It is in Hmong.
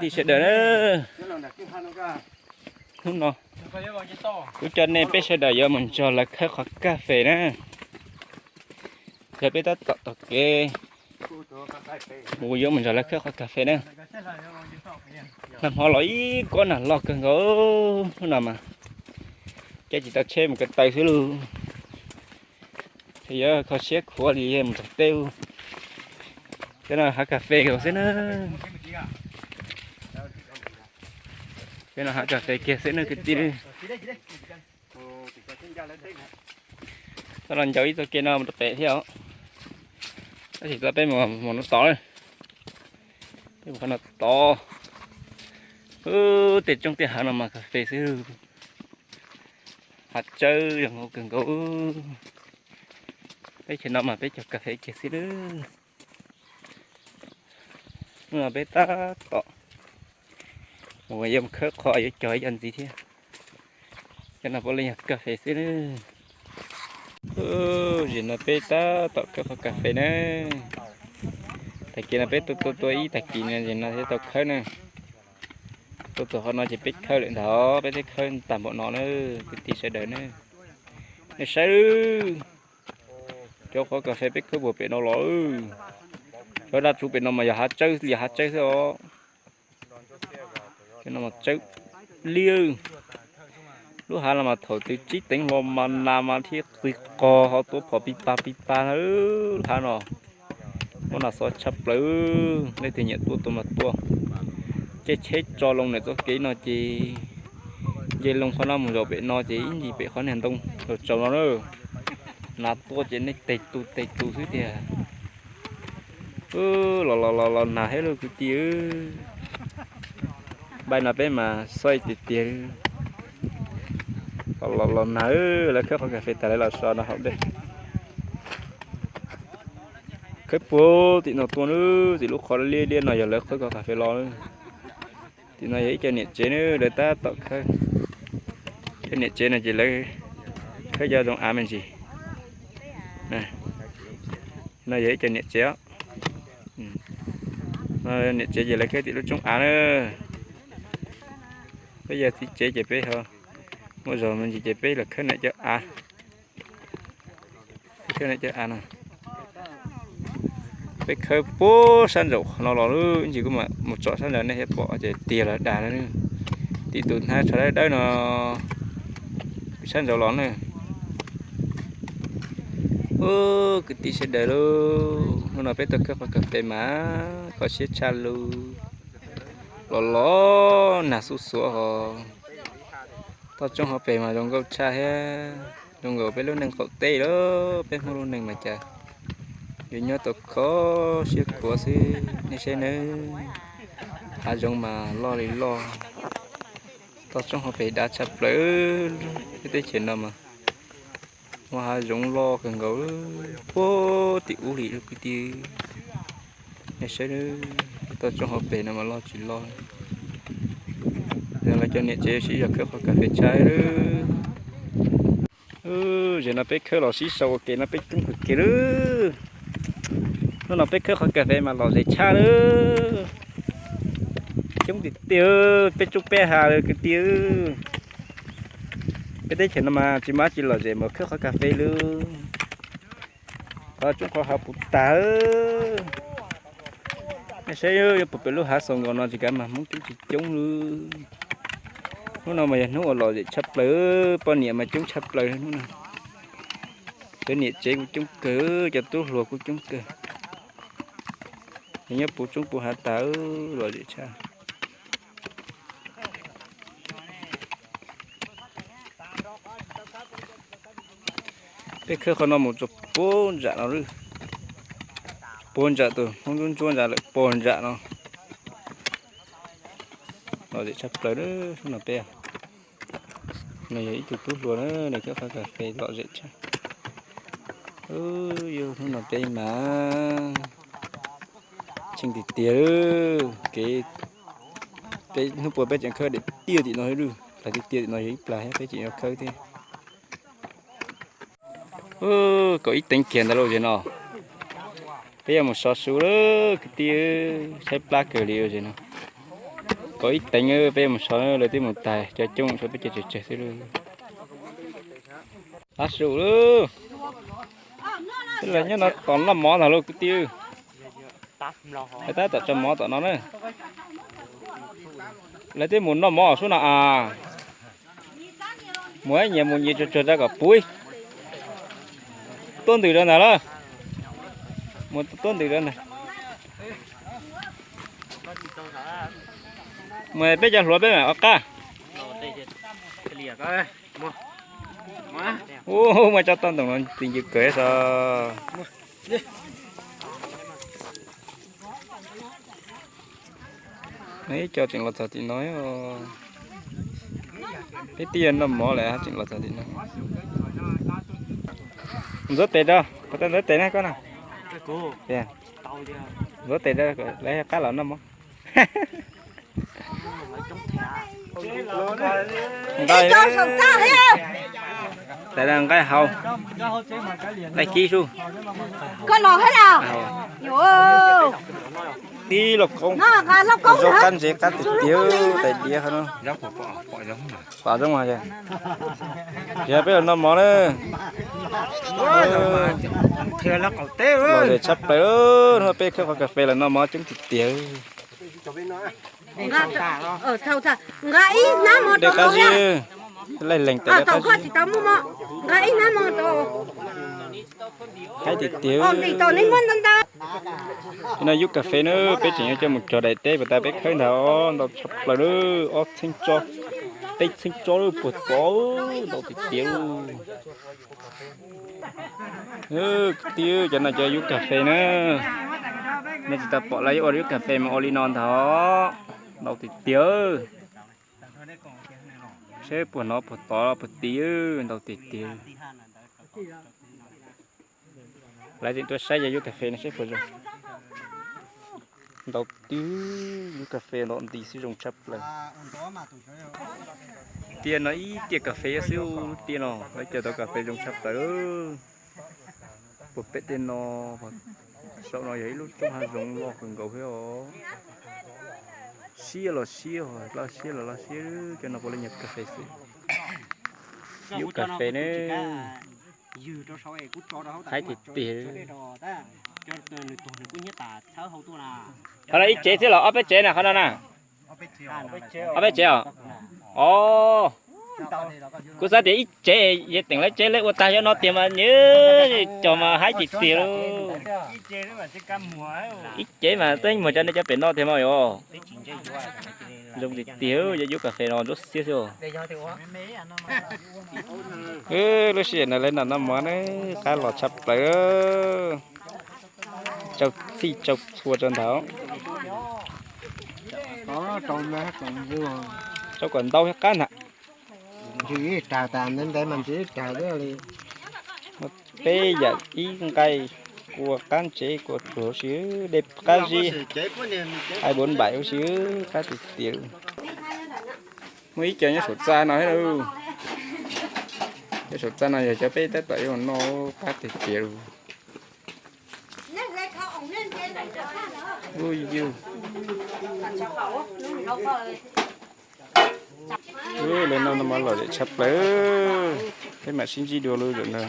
Tij sawv daws na, hnub no kuv coj nej peb sawv daws yuav mus nrog lawv khawb qhov kas fes na. Yog peb tab tom taug kev mus yuav mus nrog lawv khawb qhov kas fes na. Nag hmo los ib kob nag loj kawg nkaus, hnub no mas caij tsis tau tsheb mus ko taw xwb lauj. Yuav kho siab khuav li mus tom teb. Cov no hav kas fes xwb na. Cov no hav kas fes kiag xwb na kwv tij. Tau los ncaus ib txoj kev no mus rau pem thiab os. Tab sis tau peb mus no tod, peb mus qhov no tod. Tej tsooj tej hav no mas kas fes xwb. Hav tsawb zoo nkauj kawg nkaus. Teb chaws no mas peb cog kas fes kiag xwb lawm. Hnub no peb tab tom mus yuav mus khawb qhov yuav cog ib co ntxiv thiab. Cov no puav leej yog kas fes xwb lawm. Zim no peb tab tom khawb qhov kas fes na. Tag kis no peb tuaj tuaj tuaj ib tag kis no zim no thiaj tau khawb na. Tuaj txog qhov no ces peb khawb lawm ntag, peb twb khawb tag npaum no na kwv tij sawv daws na. Nej saib, cov qhov kas fes peb khawb puag pem no los. Cov dab tsuv pem no mas yog hav tsawb li hav tsawb xwb os. Cov no mas tsawb liab. Lub hav no mas thaum twg tsib teev hlo mas nas mas thiaj qig qog ho tuav phom pis pas pis pas na. Lub hav no muaj nas xov tshaj plaws. Leej twg nyiam tua tua mas tua. Caij tsheb tso loo ntawm txoj kev no ces nce loo qhov no mus zaum pem no ces ib ncig pem qhov niag ntoo los tsaus no na. Nas tuaj ces nej tes tus tes tus xwb tiag. Los los los los nag thiab lauj kwv tij. Npaum no peb mas xob tiag tiag. Los los los nag, lawv khawb qhov kas fes tas lawv los so no haus dej. Khawb puag tim no tuaj na, tim lub qhov liab liab no yog lawv khawb qhov kas fes los. Tim no yog ib co niam tsev na, lawv tab tom khawb. Cov niam tsev no ces lawv khawb cov zoo av me ntsis. No yog ib co niam tsev os. Niam tsev ces lawv khawb tim lub tsoob av na. Peb yog txiv tsev ces peb ho muaj zog me ntsis ces peb los khawb niam cov av. Peb khawb niam cov av no. Peb khawb puag sab nraum no los lub ib ntsis kuj mam mus tsom sab nraud nej thiaj pom ces tiag los dag na. Tim tus hnab tsho dawb dawb no sab nraud los na. Ub, kwv tij sawv daws lauj, hnub no peb tuaj khawb qhov kas fes mas kho siab tshaj lus. Los los nag xuj xuav hos. Toj roob hauv pes mas zoo nkauj tshaj thiab, zoo nkaus peb lub neej qaum teb lawm, peb Hmoob lub neej mas cas yuav nyob tau kho siab khuav xwb. Nej saib nawb, hav zoov mas loj li loj, toj roob hauv pes dav tshaj plaws. Peb teb chaws no mas muaj hav zoov loj kawg nkaus puag tim ub li lub kwv tij. Nej saib, toj roob hauv pes no mas loj tsis loj. Lawv cov niam tsev sib zog khawb qhov kas fes tshaj lawm. Zaum no peb khawb los sib sau ua ke no peb coob kawg kiag lawm. Hnub no peb khawb qhov kas fes mas lom zem tshaj lawm. Coob tiag tiag, peb tsoob peb hav lawm kwv tij. Peb teb chaws no mas tsis muaj dab tsi lom zem npaum khawb qhov kas fes lawm. Qhov tsoob qhov hav puv tag. Nej saib yuav puas pem lub hav xaus nkaus no tsis kav mas Hmoob coob tsis coob lawm. Hnub no mas yog hnub uas lom zem tshaj plaws, poj niam mas coob tshaj plaws hnub no. Cov niam tsev kuj coob kawg, cov tub hluas kuj coob kawg. Nyob puv tsoob puv hav tas, lom zem tshaj. Peb khawb qhov no mus txog puag ntsam no, puag ntsam tus Hmoob ntsuab ntsuab ntawd lawm puag ntsam no. Lom zem tshaj plaws hnub no peb. No yog ib tug tub hluas na, nws khawb qhov kas fes lom zem tshaj. Yog hnub no peb mas tsheej tiag tiag. Kev peb hnub puas peb tseem khawb daim tiaj tim no, plag tiaj tiaj tim no yog ib plag thiab peb tseem yuav khawb thiab. Kaum ib teev kiag ntawd lawm zem no. Peb yuav mus so su lawm kwv tij, tshaib plab kawg li zem no. Tau ib teev peb mus sov, lawv twb mus tag, cov coob sov peb cov tsawg tsawg xwb lauj. Ab su lauj, lawv nyob no tos noj mov ntag lauj kwv tij. Hais tab tom tso mov tom no na. Lawv twb mus noj mov sub no as. Mus nyias mus nyias tsuag tsuag rau kom puv. Tuab ntws rau ntag lauj. Mus tuab ntws rau ntag. Mus peb cov hluas peb mam ua qab. Ub, muaj tsob toj ntoo no txi ncw kawg xwb. Ib co tseem los txog tim no. Peb twb yuav noj mov lawm tseem los txog tim no. Ntxuav tes rau, qhov tau ntxuav tes na koj na. Ntxuav tes rau, lawv qab los noj mov. Nqaij, tas nqaij hau, nqaij kib sub. Koj los thiab los? Ib lauj koob, zaub qab ntsev qab tiag tiag, tais diav qhov no. Pom zoo, yog peb los noj mov na. Los zem tshaj plaws, hnub peb khawb qhov kas fes los noj mov coob tiag tiag. Dej qab zib, laij leeg tes dej qab zib. Haib tiag tiag. No yub kas fes na, peb tseem yuav coj mus cog daim teb puas tas peb khawb ntag, ntau tshaj plaws na, ob txheeb tsob, peb txheeb tsob puag tod, ntau tiag tiag. Kwv tij, cov no cov yub kas fes na, nej tsis tau pom lawv ua yub kas fes mas ua li no ntag, ntau tiag tiag. Seb puas hnov puas tod puas tid, ntau tiag tiag. Lawv tseem tuaj saib cov yub kas fes no seb puas zoo. Ntau tiag, yub kas fes ntau nti xwb zoo tshaj plaws. Tiaj no ib tiaj kas fes xwb, lub tiaj no lawv cog tau kas fes zoo tshaj plaws. Puag pem tej no, saum no yog ib lub roob hav zoov loj kawg nkaus thiab os. Siab los siab, laj siab los laj siab, cov no puav leej yog kas fes xwb. Yub kas fes ne. Haib tiag tiag. Qhov no ib tsev thiab los ob peb tsev na qhov no na? Ob peb tsev os. Os, kuv xav tias ib tsev, yog teem lawv tsev lawv ua tag cov no tiag mas nws cog mas haib tiag tiag lauj. Ib tsev mas teeb muag cov nej cov pem no tiag mas yog. Zoo tiag tiag, yog yub kas fes no ntsuab xiab xwb. Lub sij hawm no lawv noj noj mov na, qab los tshaj plaws. Tsau txhij tsau txhua rau ntawd. Tsau kom ntau thiab qab ntag. Peb yam ib nqaij, kua qab ntsev kua tsuag huv si, dej qab zib, hai bốn bảy huv si, qab tiag tiag. Muaj ib co nyob saum txaj no thiab. Nyob saum txaj no yog cov peb tab tom yuav noj, qab tiag tiag. Lawv noj no mas lom zem tshaj plaws. Peb mam sib ntsib dua lub zaum no.